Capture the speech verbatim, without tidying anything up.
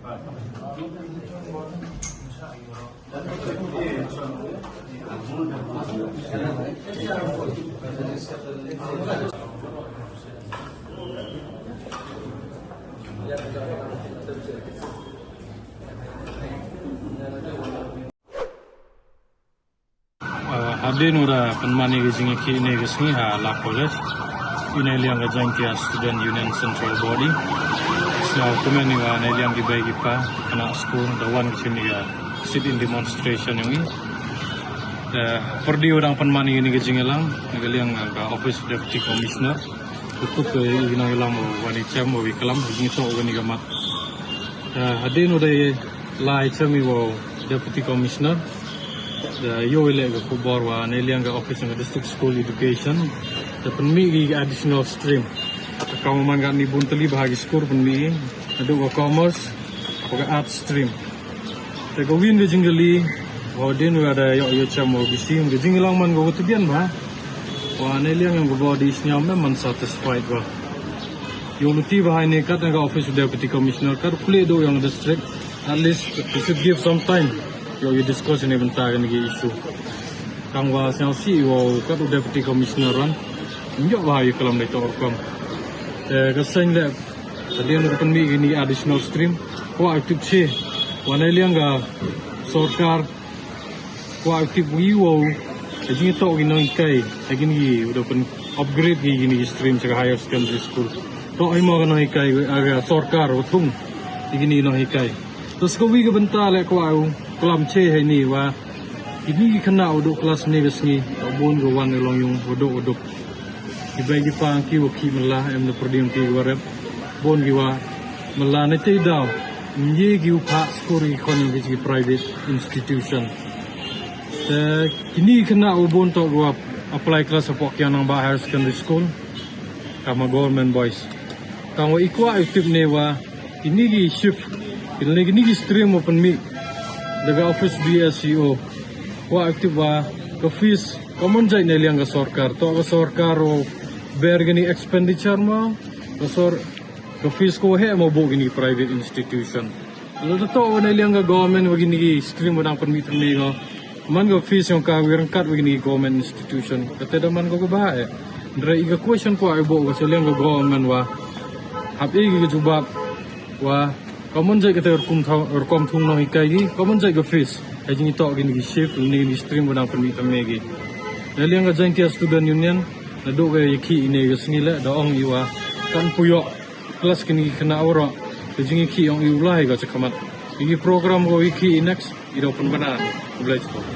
Uh, hadien u da pynman i ka jingyakhih ine ka sngi ha Laa College, i neiliang ka Jaintia Student Union Central Body, sñiaw kmen i wa neiliang ki bei ki pa, khynnah skur, da wan ki chini ka sit-in demonstration yong i. Uh, pyrdi u dang pynman i ini ka jingyalang na ka liang ka Office Deputy Commissioner. Ka kup i nongyalam wa wan i chem wa i klam, i jingtoh wa ini ka mat. Uh, hadien u da lai chem i wa Deputy Commissioner, da yoh i leh ka khubor wa neiliang ka office ng District School Education da pynmih ki additional stream. Ka man ka ni bun tylli bha ki skur pynmih i, nadooh ka commerce wa ka art stream. Te ka win ka jingkylli, hadien u da yoh yoh chem wa bisi, ka jingyalang man ka wa tbian bha. Wa neiliang yong ka body sñiaw me man satisfied wa yoh luti bha ini kat ka Office Deputy Commissioner, kat u khleh dooh yong district. At least you should give some time yoh yoh discuss ini bynta kani ki issue. Tang wa sñiaw si wa kat u Deputy Commissioner wan, yoh bha yoh klam da toh rukom. Eh, ka seng le, hadien u da pynmih kini additional stream, kwah u tip chi wa neiliang ka sorkar, kwah u tip wi wow, ka jingtoh ki nonghikai ha kini ki, u da pyn upgrade ki kini ki stream cha ka higher secondary school. Toh i mo ka nonghikai, ka sorkar wa thung i kini nonghikai. Te sa ka wi ka bynta le kwah u klam che ha ini wa kini ki khynnah wa dooh class ini ka sngi, wa bun ka wan ka long yung wa dooh wa duk. Ki bei ki pa ki wa khih mylla, em da pyrdi ki wa rep, bun ki wa mylla, na tei daw ym ye ki u phah skur ki khon yong ki private institution. Te kini ki khynnah wa bun toh wa apply class hapoh Kiang Nangbah Higher Secondary School, kam wa government boys. Tang wa i kwah u tip ne wa kini ki shift, kini, kini ki stream wa pynmih da ka office D S E O, kwah u tip wa ka fees ka man jait neiliang ka sorkar, toh ka sorkar wa bear kini expenditure mo, ka sor, ka fees ko he mo booh kini private institution. Lada toh wa neiliang ka government wa kini ki stream wa dang pynmih pynmih ko, man ka fees yong ka wa ryngkat wa kini government institution, ka te da man ko ka bha eh. Hynrei i ka question kwah i booh ka cha liang ka government wa hap i ka jubab wa ka man jait ka te rukom thung, rukom thung nonghikai ki, ka man jait ka fees ha jingtoh kini ki shift, kini ki stream wa dang pynmih pynmih ki. Neiliang ka Jaintia Student Union, nadooh ka yakhih ini ka sngi le, da ong i wa kan pu yoh class kini ki khynnah waroh, ka jingyakhih yong i u lai ka cha khmat. Ini program ko yakhih i next, i da pynbna. Khublei chibun.